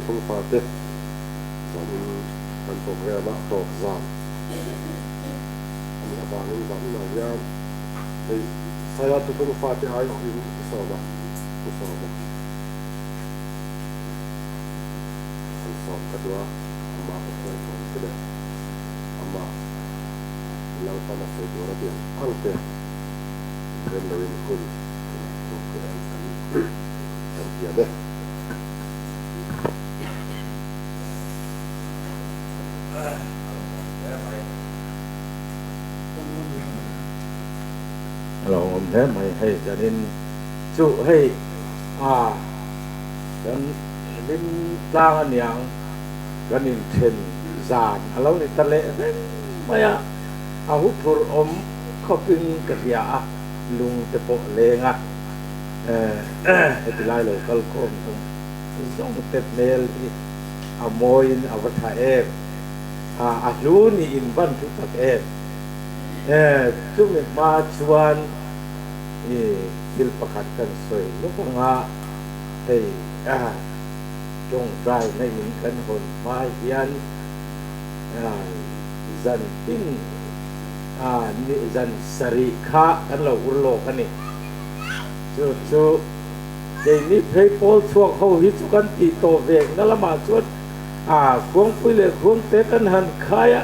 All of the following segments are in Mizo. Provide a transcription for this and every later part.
Thuthlung fate zanin kan programme a tawp zan a nih avangin zaninah hian hei Saia Thuthlung fate aiawhin i sawm a, i sawm a. An sawm ka duh a, amah Pathian awm te leh amah Lalpan a sawi tur a tih ang ang te inrem loin hun tunah thu te an kan tiam e. A lo awm hle mai hei zanin chu hei a kan hlim tlang aniang kan inthen zan a lo ni ta leh reng mai a, a huphurh awm khawpin ka hria a, lung te pawh leng a, heti lai lo kal khawm zawng zawng te hmel hi a mawiin a va tha em, a hlu niin van thu tak em, chumi hma chuan thil pakhat kan sawi lawk ang a, hei tawngtaina in kan hawn hma hian zan tin zan sarih kha kan lo ur lawk a ni. Chu chu keini phei pawl chhuak ho hi chu kan tih tawh ve na lamah chuan khuangpui leh khuangte kan han khai a,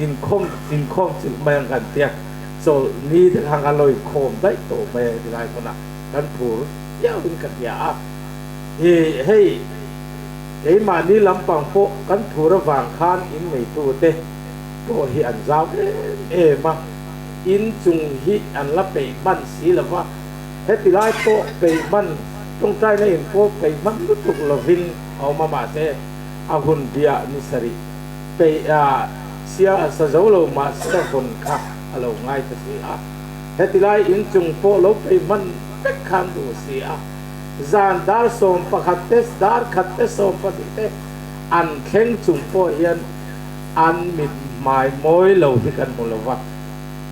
inkhawm inkhawm chilh mai ang kan tia chawlh ni te khan kan lo inkhawm daih tawh mai a heti lai hmunah kan phur viau in ka hria a. Ih hei keimahni lampang pawh kan phur avang khan inneitute pawh hi an zau em em a, in chung hi an la peih hman si lo va, heti lai pawh peih hman tawngtaina in pawh peih hman lutuk lovin a awm a, mahse a hun biah ni sarih peih a sia sa zo lo mahse hawn kha a lo ngai ta si a, heti lai in chung pawh lo peih hman vek khan duh si a. Zan dar 11 te, dar khat te, 12 te an thleng chung pawh hian an mit hmai mawi lo hi kan hmu lo va,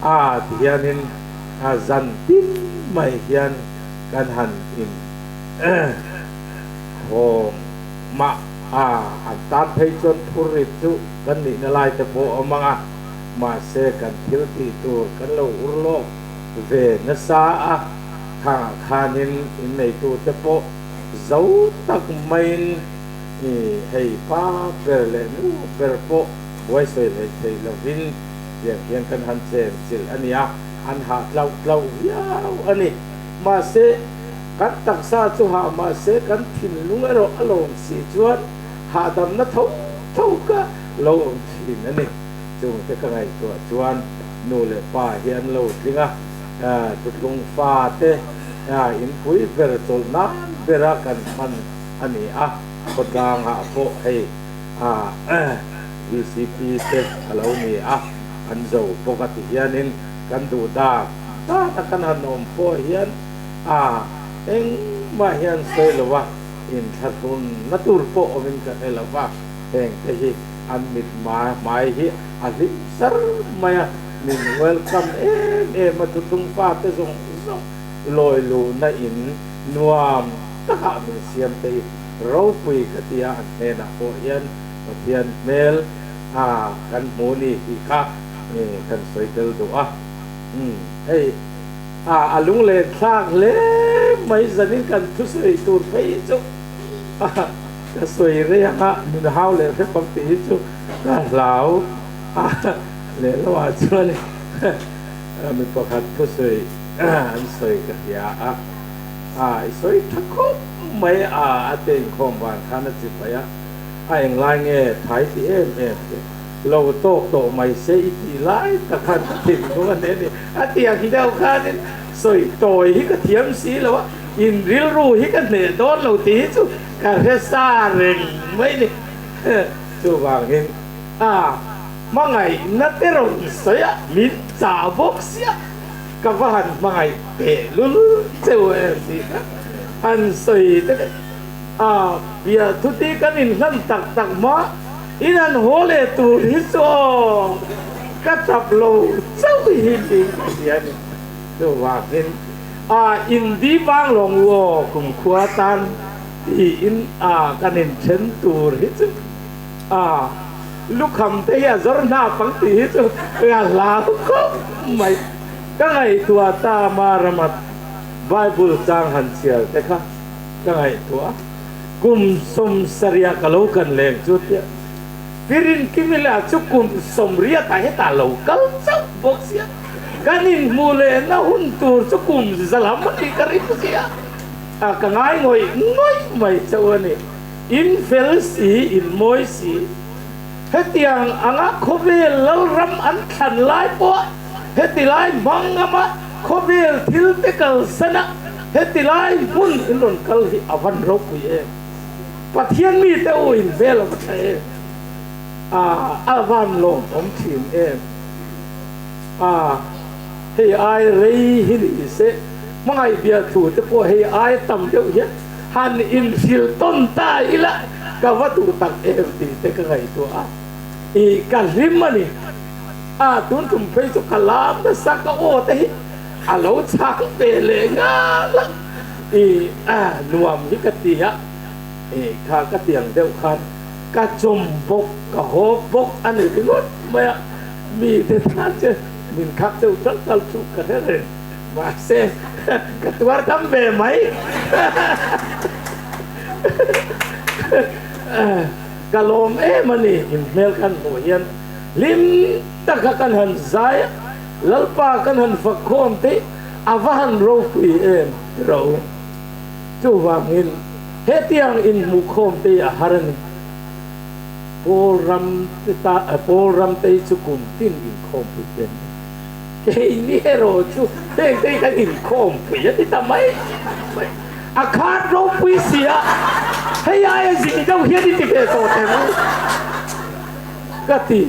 a ti hianin zan tin mai hian kan han in khawm mah a, an tan phei chuan phur rit chu kan nihna lai te pawh a awm ang a, mahse kan thil tih tur kan lo ur lawk ve nasa a. Thangah khanin inneitute pawh zo tak maiin hei pa ber leh nu ber pawh buaisawi hleih theih lovin tiang hian kan han chen chilh a ni a, an hah tlauh tlauh viau a ni. Mahse, kan taksa chu hah mahse kan thinlung erawh a lawm si chuan hahdamna tho tho ka lo awm thin a ni. Chungte ka ngaihtuah chuan nu leh pa hi an lo tling a. Thuthlung fate inpui ber chawlh nan bera kan hman a ni a, khawtlangah pawh hei VCP te a lo ni a, an zo bawk a ti hianin kan duh dan dana kan han awm pawh hian engmah hian sawi lo a, inthlahrunna tur pawh awmin ka hre lo va, hengte hi an mit hmai hi a hlim sar mai a. Min welcome em em a thuthlung fate zawng zawng lawi luhna in nuam takah min siam te hi ropui ka ti a, an hnenah pawh hian Pathian hmel a kan hmu ni tih kha kan sawi tel duh a. Umm hei a a lunglen thlak hle mai zanin kan thusawi tur phei hi chu ka sawi rei ang a, min hau leh hrep ang tih hi chu ka hlau a. Lehlamah chuan mi pakhat thusawi an sawi ka hria a, a i sawi tha khawp mai a, a te inkhawm van khan a chi paih a, a englai nge thai ti em em te lo tawk tawh mai se i tih lai tak khan ka thinlung a nen i a ti ang deuh khanin sawi tawi hi ka thiam si lo a, in rilru hi ka hneh dawn lo tih hi chu ka hre sa reng mai ni chuvangin a. Hmangaihna te rawn sawi a, min chah bawk sia, ka va han hmangaih teh lul cheu em tih kha han sawi te leh a biahthuti kan inhlan tak tak hma in han haw leh tur hi chu aw ka tap lo chauh hi tih ka hria a ni. Chuvangin a indi vang lawng u aw kumkhua tan. Tiin a kan inthen tur hi chu a lukham te hi a zawr hna pang tih hi chu ka hlau khawp mai. Ka ngaihtuah ta Maramat Bible chang han chhiar te kha ka ngaihtuah a, kum sawmsarih ka lo kan leng chu tia Pirin Kimila chu kum sawmriatah hetah lo kal chauh bawk sia, kan inhmuh lehna hun tur chu kum zalam a nih ka ring sia. A ka ngai ngawih ngawih mai che u a ni. In fel si, in mawi si. Hetiang anga khawvel lalram an thlan lai pawh heti lai hmang ngama khawvel thil te kalsan a, heti lai hmun in rawn kal hi a van ropui em. Pathian mite u in hmel a va tha em. A a van lawmawm thin em. A hei ai rei hi ni se. Hmangaih bial thu te pawh hei ai tam deuh hian han inhrilh tawn ta ila ka va duh tak em tih te ka ngaihtuah a, ih ka hlim a ni. A tun tum phei chu ka lam nasa ka aw te hi a lo chhang ve leh nghal a, ih nuam hi ka ti a, ih kha ka tiang deuh khan ka chawm bawk ka haw bawk a ni ringawt mai a, mi te tan chu min khak deuh tal tal chu ka hre reng. Mahse, ka tuar tam ve mai. Ka lawm em a ni, inhmel kan hmuh hian hlim taka kan han zai a, Lalpa kan han fak khawm te a va han ropui em tiro. Chuvangin hetiang inhmuh khawm te hi a har a ni. Pawl ram te ta, pawl ram te hi chu kum tin inkhawmpui te an ni. Keini erawh chu heng te hi kan inkhawmpui a ti ta mai mai. A khat ropui si a, hei aia zin deuh hian i ti ve tawh teh maw ka ti.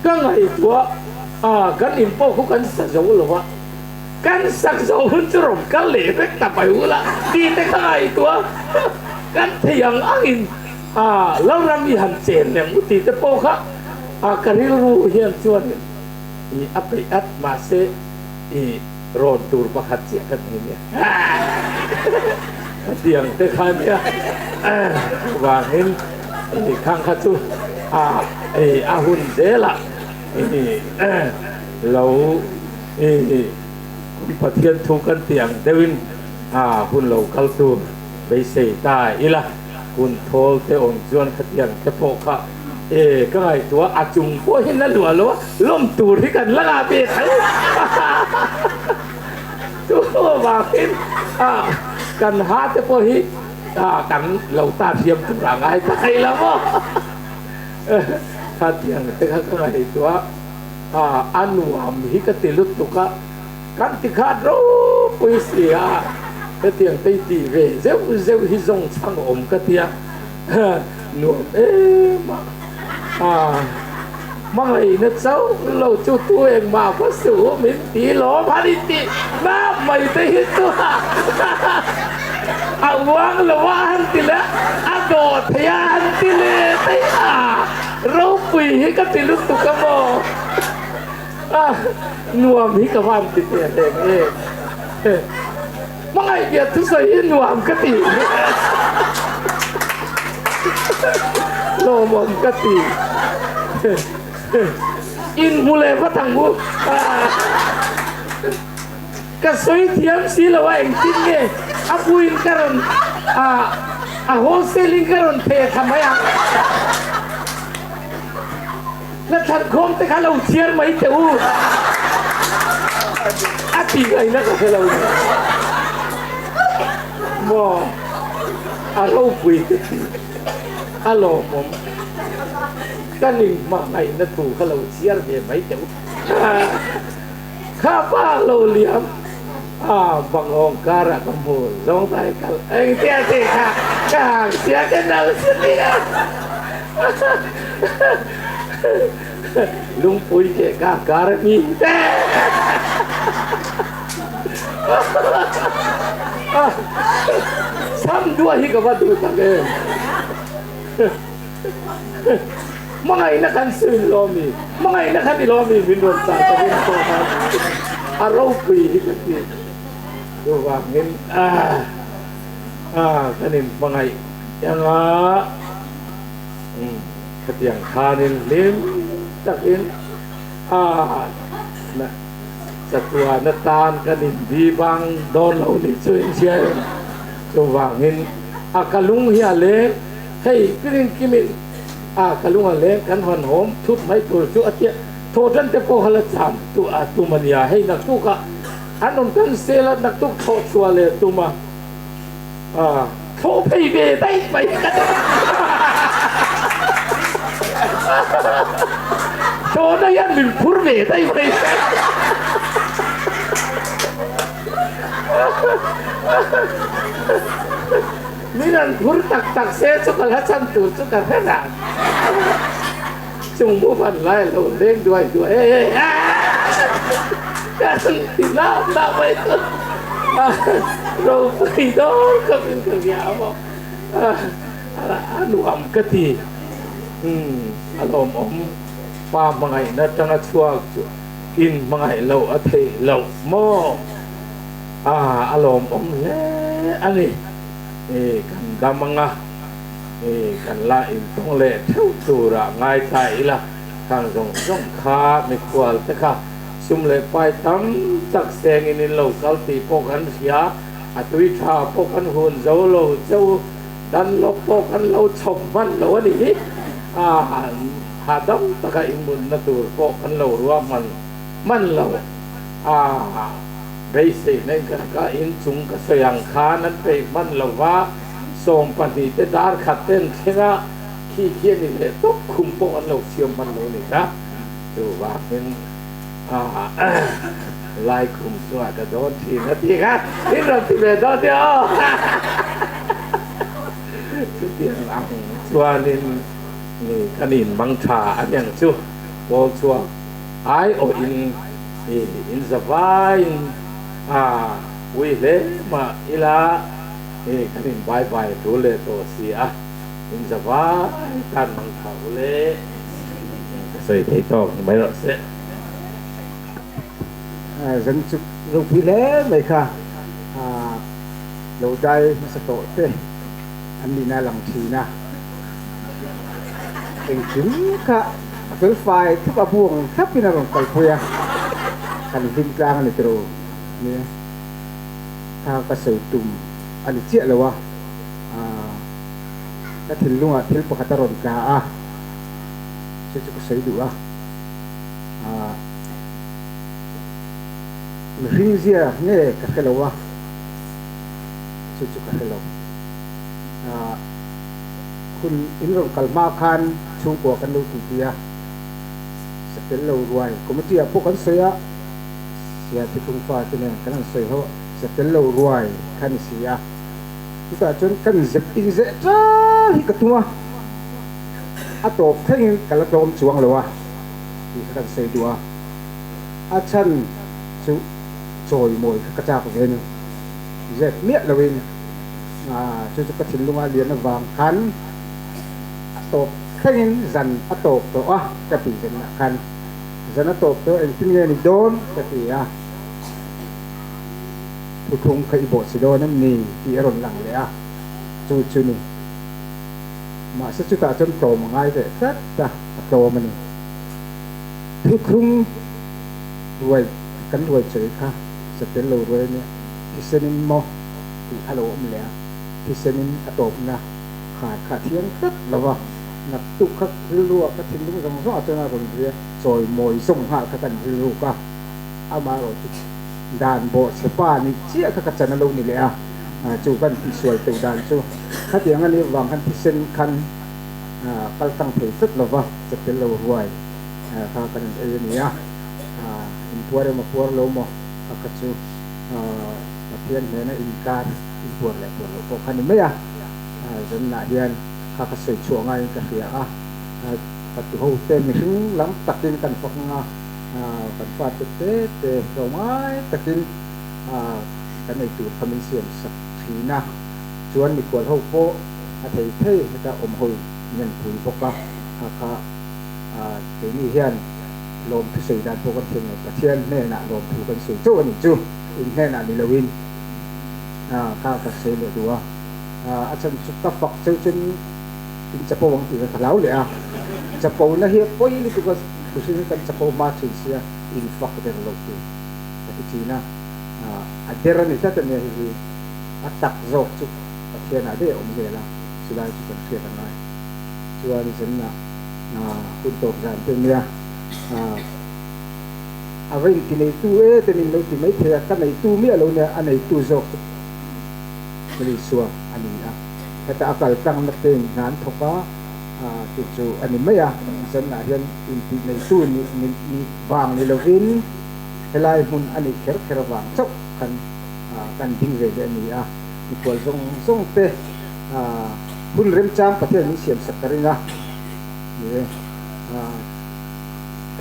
Ka ngaihtuah a, kan in pawh khu kan sa zo lo a, kan sak zo hun chu rawn kal leh vek ta mai ula tih te ka ngaihtuah a, kan thei ang angin a Lalram i han chen lem u tih te pawh kha A ka rilru hian chuanin i a peih at mahse i rawn tur pakhat chiah ka nei nia hetiang te kha nia chuvangin i khang kha chu a i a hun zelah i lo i Pathian thu kan tih ang deuhin a hun lo kal tur beisei ta ila hun thawl te awm chuan khatiang te pawh kha E, ka ngaihtuah a chung pawh hian a luah lo a, lawm tur hi kan la ngah ve tho. Chu vangin kan ha te pawh hi kan lo ta thiam tur a ngai ta thei lo maw. Khatiang te kha ka ngaihtuah a nuam hi ka ti lutuk a, kan ti khat ropui si a, hetiang te hi tih ve zeuh zeuh hi zawng chhang awm ka ti a. Nuam em a, a hmangaihna chauh lo chu tu engmah va suh min ti lawm han in tih map mai te hi chu a uang lo a han ti leh a dawh thei a han ti leh thei a, ropui hi ka ti lutuk a maw, a nuam hi ka van ti teh reng em. Hmangaih biak thusawi hi nuam ka ti. Lawmawm ka ti. Inhmu leh vat ang u. Ka sawi thiam si lo a engtin nge a buin ka rawn a wholesale in ka rawn theh thla mai ang. Na thlankhawm te kha lo chhiar mai teh u a ti ngaihna ka hre lo ni maw a ropui te ti a lawmawm ka ning hma ngaihna thu kha lo chhiar ve mai teh u kha pa lo liam a bangawng karah ka hmu zawng tai kal engtia ti kha ka hang sia ka nal si nia. Lungpui ke ka kar mi te. Sam duah hi ka va duh tak em. Hmangaihna kan suin lo mi, hmangaihna khan i lo mi min rawn chah tak in pawh khan a ropui hi ka ti. Chuvangin ah. Kan inhmangaih anga khatiang khanin hlim takin chatuan atan kan inbi bang dawn lo nih chu inhria em? Chuvangin a ka lung hi a leng hei piring kimin a ka lung a leng kan hawn hawm thut mai tur chu a tia thawhtan te pawh kha la cham a tum a nia hei naktukah an rawn kan sel a naktuk thawh chhuah leh tum a. Thlawh phei ve daih mai ka ti. Thlawhna hian min phur ve daih mai. Min han phur tak tak se chu ka la chan tur chu ka hre ran. Chung mu van lai a lo leng duai duai e e e ka han ti lak lak mai chu ropui dawn khawp in ka hria a maw a nuam ka ti umm a lawmawm pa hmangaihna atanga chhuak chu in hmangaih loh a theih loh maw a a lawmawm hle a ni e kan dam anga. Hei kan la intawng leh theuh turah ngai ta ila, khang zawng zawng kha mikhual te kha sum leh pai tam tak sengin in lo kal tih pawh kan hria, a tui tha pawh kan hun zo lo cheu, dan lawk pawh kan lo chhawp hman lo a nih hi, a hahdam taka inmutna tur pawh kan lo ruahman hman lo a, beiseina in kan ka inchung ka sawi ang khan an peih hman lo va. 12 te dar khat ten thleng a khi khi a ni leh tawp khum pawh an lo siam hman lo ni kha chuvangin lai khum chungah ka dawn thin a ti kha in rawn ti ve dawn nia aw chutiang ang chuanin ni kan inmang tha a niang chu pawl chhuak ai awhin in zavaiin a ui hle mah ila. Hei kan in bai bai a tul leh tawh si a, in za vai tan mang tha u le. Ka sawi thei tawk ni mai rawh se. Zan chu ropui hle mai kha lo dai hmasa tawh te an nihna a lang thin a, engkim kha a fel fai thlap a buang thlapin a rawn kalpui a, kan hlim tlang a ni tiro nia. Kha ka sawi tum a ni chiah lo a, ka thinlungah thil pakhat a rawn tla a, chu chu ka sawi duh a, mihring zia nge ka hre lo a, chu chu ka hre lo. Hun in rawn kal hma khan chhungkua kan lo titi a, satel lo ruai committee ah pawh kan sawi a, Sia thuthlung fate nen kan han sawi ho sa tel lo ruai kha ni si a, chutah chuan kan zep in zeh ṭal hi ka tum a, a tawp thlengin ka la tlawm chuang lo a tih kha kan sawi duh a, a chhan chu chawimawi kha ka chak ve ni, zep miah loin chu chu ka thinlunga lian avang khan a tawp thlengin zan a tawp tawh a ka tih zenah khan. Zan a tawp tawh engtin nge ni dawn ka ti a, thuthlung kha i bawh chi dawn em ni tih a rawn lang leh a, chu chu ni. Mahse chutah chuan tlawm a ngai leh tlat a, a tlawm a ni. Thuthlung ruai kan ruai chawi kha satel lo ruai a nia, thisenin maw tih kha lo awm leh a, thisenin a tawpna khar kha a thiang tlat lo va. Naktuk kha rilru ah ka thinlung zawng zawng ah chuan a rawn ri a, chawi mawi zawng nghal kha kan rilruk a, amaherawh chu dan bawh chhe pa nih chiah kha ka chan a lo ni leh a, chu kan tihsual teuh dan chu khatiang a nih avang khan thisen khan kal tlang thei tlat lo va, che tel lo ruai kha kan rawn ei a ni a, inpuar emaw puar lo maw kha kha chu Pathian hnena inkar inpuar leh puar loh pawh kha ni mai a, zanah hian. Kha ka sawi chhuah ngaiin ka hria a, ka tu ho te mihring lam takin kan fak ang a, kan fate te te hlauh ngai takin kan ei tur kha min siam sak thin a, chuan mikhual ho pawh a thei thei heta awm ho in min an pui bawk a, kha kha keini hian lawmthu sawi dan pawh kan thiam lo, Pathian hnenah lawmthu kan sawi chauh a nih chu, in hnenah ni loin kha ka sawi leh duh a. A chhan chu ka fak cheu chuan in chapo ang tih ka hlau leh a. Chapona hi a pawi lutuk a, mihring hi kan chapo hma thin sia in fak der lo tur ka ti thin a. A der a ni tlat a nia hei hi a tak zawk chu Pathianah daih a awm zel a, chulai chu kan hriat a ngai. Chuan zenna hun tawp zan te nia a va inti neitu e te min lo ti mai thei a, ka neitu miah lo nia a neitu zawk chu Isua a ni a, heta a kal tlangna te in hna an thawk a, chu chu a ni mai a, zanah hian intih neitu ni vang ni lovin helai hmun a nih kher kher avang chauh khan kan ding ve leh a ni a, mikhual zawng zawng te hun remchang Pathian min siam sak ka ring a, ni e,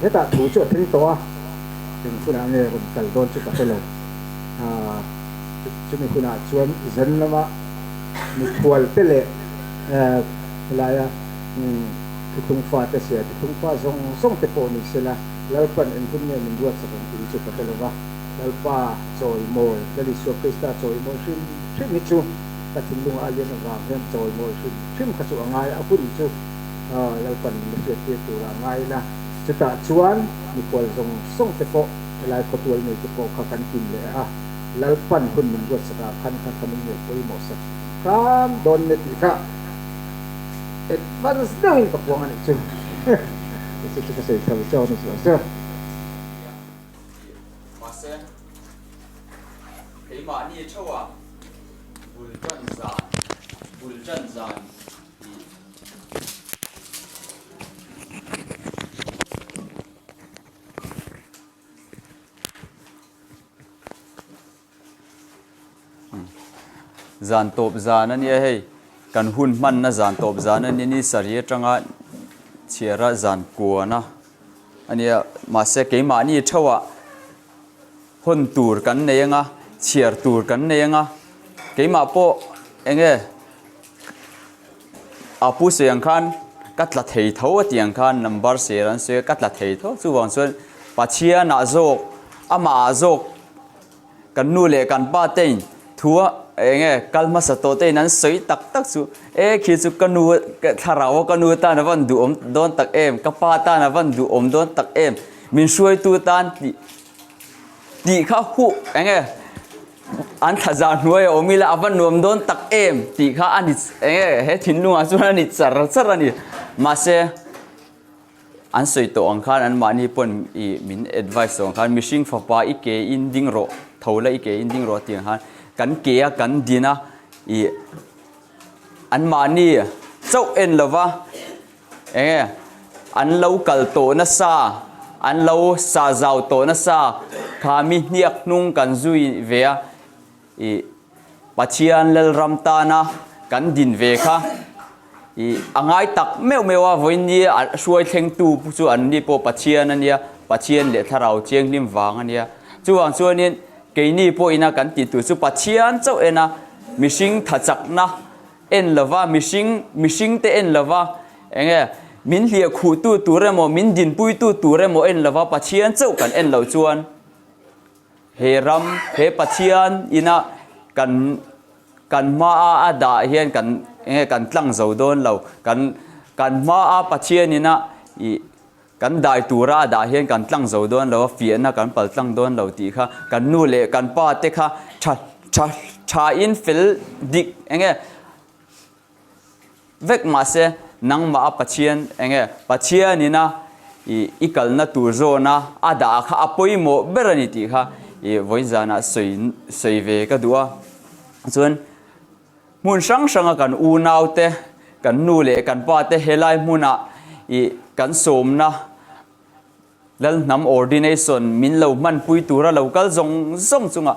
hetah thu chu a thleng tawh a, eng hunah nge rawn kal dawn chu ka hre lo. Chumi hunah chuan zan lama mikhual te leh helaia thuthlung fate sia thuthlung fa zawng zawng te pawh ni sela Lalpan eng hun nge min ruat sak ang tih hi chu ka hre lova. Lalpa chawimawi, Lal Isua Krista chawimawi hrim hrim hi chu ka thinlungah a lian avang hian chawimawi hrim hrim kha chu a ngai a, hun chu Lalpan min la hriattir tura a ngai ila. Chutah chuan mikhual zawng zawng te pawh helai khawtual nei te pawh kha kan kim leh a. Lalpan hun min ruat sakah khan kha kha min ngaih pawimawh sak hram dawn nia tih kha advance deuhin ka puang a nih chu. Chu chu ka sawi thar chauh a ni chu sir. Mahse, keimahni theuha bul tan zan, bul tan zan tih. Zan tawp zan a nia hei kan hun hmanna zan tawp zan a nia ni sarih atanga chhiara zan kuana a nia mahse keimahni theuhah hawn tur kan nei anga chhiar tur kan nei anga keimah pawh eng nge. A pu sawi ang khan ka tla thei tho a tih ang khan number ser an sawi a ka tla thei tho chuvang chuan Pathian ah zawk amah ah zawk kan nu leh kan pa te in thu a eng nge kal hmasa tawh te in an sawi tak tak chu e khi chu ka nu thlarau a ka nu tan a van duhawm dawn tak em ka pa tan a van duhawm dawn tak em min hruaitu tan tih tih kha huh eng nge. An thla zar hnuai a awm ila a va nuam dawn tak em tih kha a ni eng nge he thinlungah chuan a ni char char a ni. Mahse an sawi tawh ang khan anmahni pawn ih min advice tawh ang khan mihring fapa i ke in ding rawh tho la i ke in ding rawh tih ang khan kan ke a kan din a ih anmahni chauh en lova eng nge an lo kal tawh nasa an lo sa zau tawh nasa kha mi hniak hnung kan zui ve a ih Pathian Lalram tana kan din ve kha ih a ngai tak meuh meuh a vawiin a hruai thlengtu chu an ni pawh Pathian a nia Pathian leh thlarau thianghlim vang a nia chuvang chuanin keini pawhina kan tih tur chu Pathian chauh en a mihring thachakna En lova, mihring, mihringte en lova, eng nge, min hliah khuhtu tur emaw, min dinpuitu tur emaw en lova Pathian chauh kan en loh chuan he ram, he Pathian ina kan, kan hmaa a dah hian kan, eng nge, kan tlang zo dawn lo. Kan, kan hmaa Pathian ina ih kan dai tura a dah hian kan tlang zo dawn lo a, fiahna kan pal tlang dawn lo tih kha kan nu leh kan pa te kha tha tha tha in fel dik eng nge vek mahse nangmah a Pathian eng nge Pathian ina ih i kalna tur zawna a dah kha a pawimawh ber a ni tih kha ih vawiin zanah sawi sawi ve ka duh a chuan Hmun hrang hranga kan unaute, kan nu leh kan pate helai hmunah ih kan sawmna Lalhnam Ordination min lo hmanpui tura lo kal zawng zawng chungah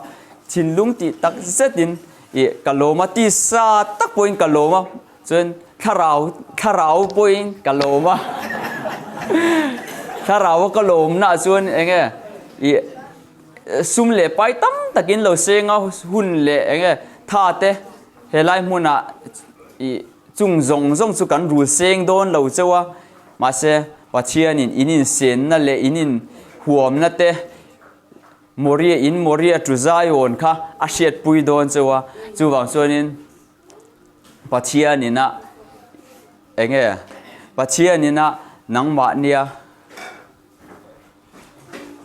thinlung tih tak zetin ih ka lawm a, tisa tak pawhin ka lawm a, chuan thlarau thlarau pawhin ka lawm a, thlarau a ka lawmnaah chuan eng nge ih Sum leh pai tam takin lo seng a, hun leh eng nge tha te helai hmunah ih chung zawng zawng chu kan rul seng dawn lo chauh a, mahse Pathianin in insenna leh in inhuamna te Moria in Moria Tuzaiawn kha a hriatpui dawn chauh a, chuvang chuanin. Pathianina enge Pathianina nangmahnia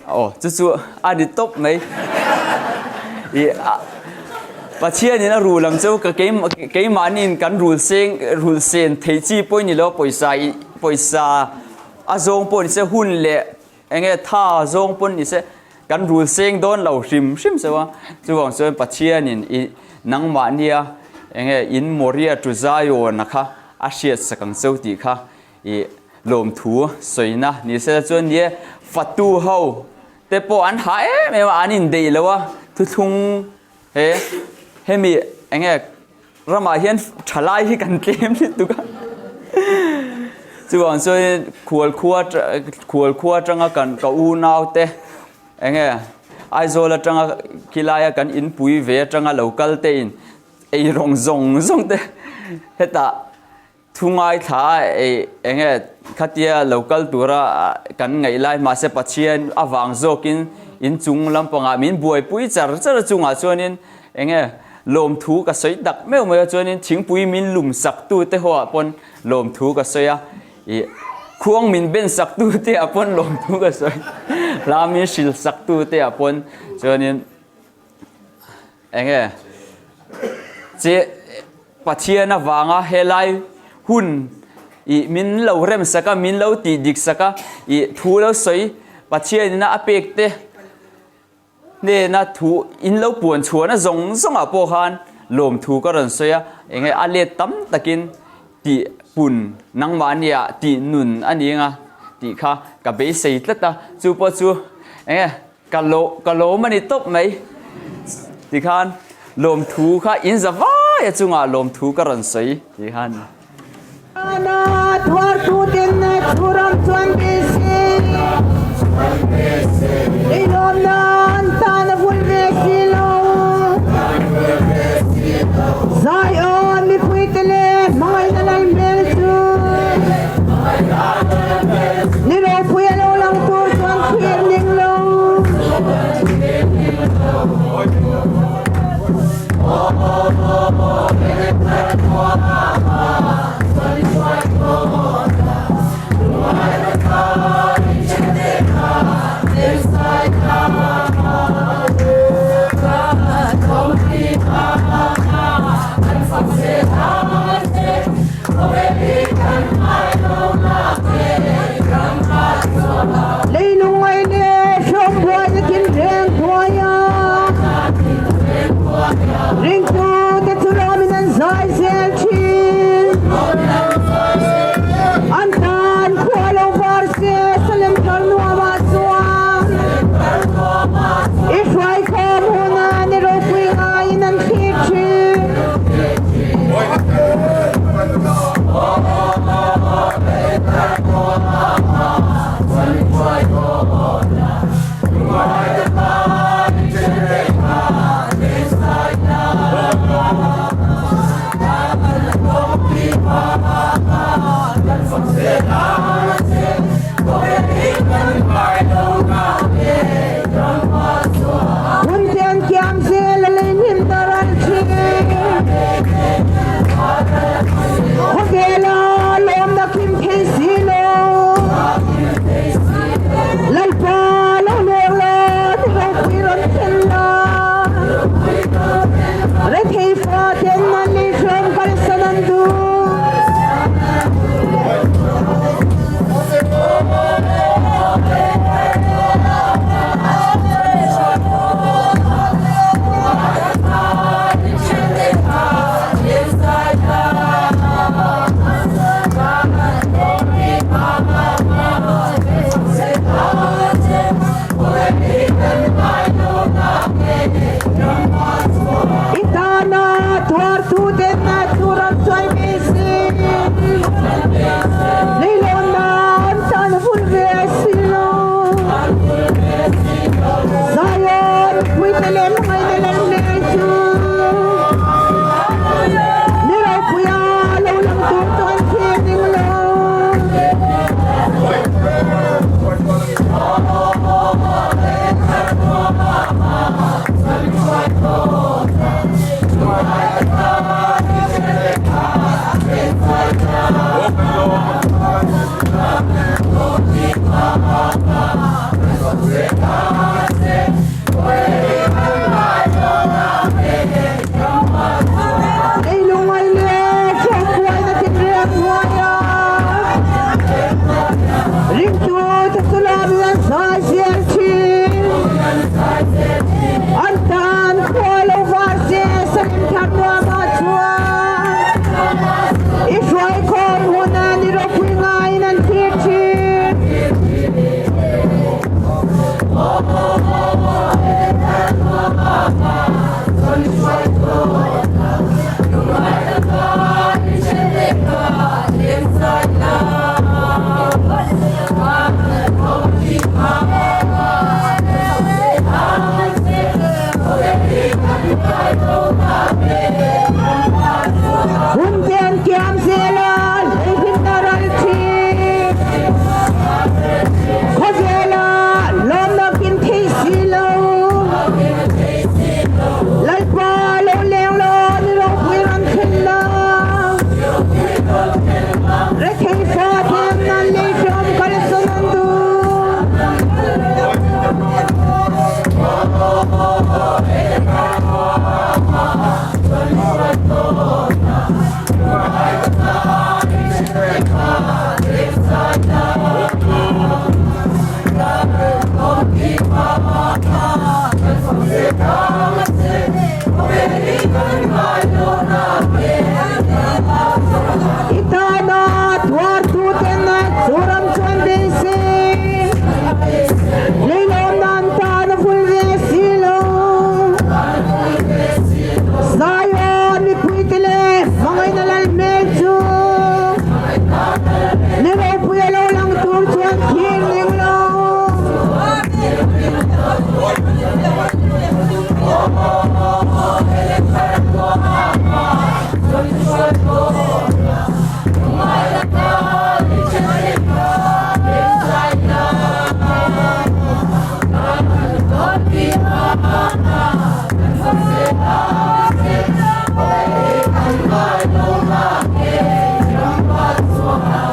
Aw chu chu a ni tawp mai. I Pathianin a rul ang chu ka keimahniin kan rul seng rul sen thei chi pawh ni lo pawisa i pawisa a zawng pawh ni se hun leh eng nge tha zawng pawh ni se kan rul seng dawn lo hrim hrim chauh a. Chuvang chuan Pathianin i nangmahnia eng nge in Moria to Zion a kha a hriat sak ang chauh tih kha I lawmthu sawina ni sela chuan nie fatu ho te pawh an ha em em a, an indeih lo a, thuthlung he hemi eng nge ramah hian thalai hi kan tlem lutuk a, chuvang chuan khual khua khual khua atanga kan ka unau te eng nge Aizawl atanga khilaia kan inpui ve atanga lo kal te in eirawng zawng zawng te hetah. Thu ngaithla a ei eng nge khatia lo kal tura kan ngaih lai mahse Pathian avang zawkin inchung lampangah min buaipui char char a chungah chuanin eng nge lawmthu ka sawi tak meuh mai a chuanin thingpui min lum sak tu te ho ah pawn lawmthu ka sawi a ih khuang min ben sak tu te ah pawn lawmthu ka sawi hla min hril sak tu te ah pawn chuanin Eng nge? Che Pathian avanga helai hun i min lo rem sak a, min lo tih dik sak a, i thu lo sawi Pathian ina a pek te hnena thu in lo puan chhuahna zawng zawngah pawh khan lawmthu ka rawn sawi a, eng nge a let tam takin tih pun nangmahnia tih nun a ni anga tih kha ka beisei tlat a, chu pawh chu eng nge Ka lo ka lawm a ni tawp mai. Tikhan lawmthu kha in za vai a chungah lawmthu ka rawn sawi tih khan. Ana thuartuten thuram chuan ve se, Eilawmna an tan a vul ve si lo. Zion mipuite leh hmangaihna lal hmel chu Ni ropui a lo lang tur chuan thlir ning lo. Leilung ai leh hrawm buaina tinreng hnuaia ringtute chu ramin an zai zel thin. An tan khua lo var se Salem thar nuamah chuan i hruaikhawm huna ni ropui ngaiin an thlir thin. Hun pian kiam zel a lei hlim dar an thin. Khawvela lawmna kim thei si lo. Lalpa lo leng la, ni ropui rawn thlen la. Rethei fa ten an lei hram kalsan an duh.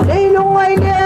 Leilung ngai leh.